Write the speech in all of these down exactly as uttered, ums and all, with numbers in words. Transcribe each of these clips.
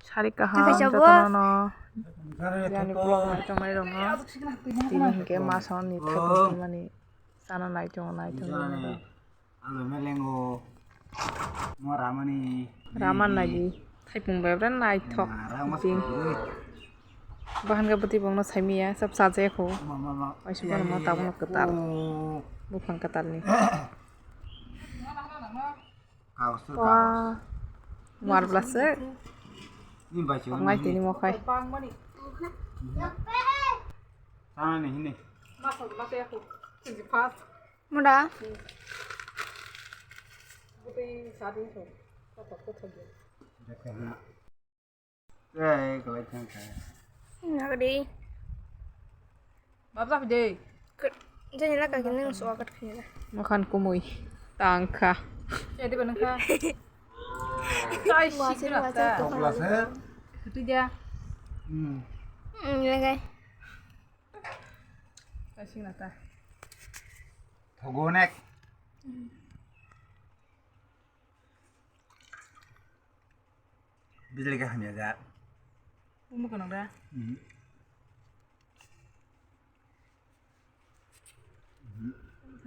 Sari kaham jotono no. Yani vlog nai tongnai rokno. Tini hinkhe masa ni thaibo hwnmani chana nai tongo, nai tongo. Alo melengo. Mo ramani. Raman nai di. Thaipung bai bra naithok. Ting. Bahan ga bwtwi bongno saimiya, sab sajaya kho. Waisa bono mo tabukno kwtal. Buphang kwtalni. Wah, muar bwlasa. Tongnai tini mokhai. Muda. Nagadi. Babza pide. Jani laka kini nang suakat kini la. Makan kumui. Tangka. Ya di banang ka. Kai si kira ta. Bwlasa. Itu dia. Hmm. Hmm, ini kai. Kai si kira ta. Thogonek. Bijli kaham ya jat. Umu kanang da. Hmm.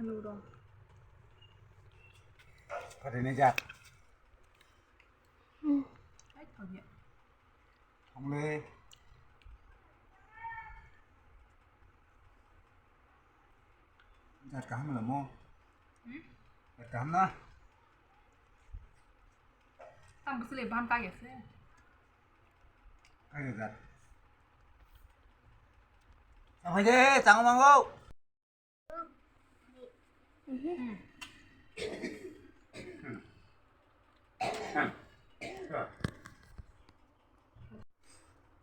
Hello dong. Kare ne jat. Ai thok ya. Thongle. Jat kaham la mo. Hmm? Jat kaham na. Tam bwswlwi bahan kagese. Kagese. Tang phai de, tang mango.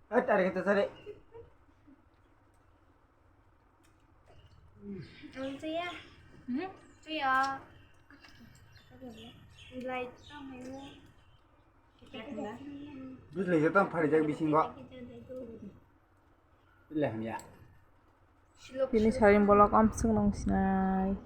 Hai, tarik kita sari. Ang tuya. Hmm? Tuya. Nilai tamo. Bislei se tamo pharijak bisingo. Bislei hamya. Bini saring bolok amswk nung sinai.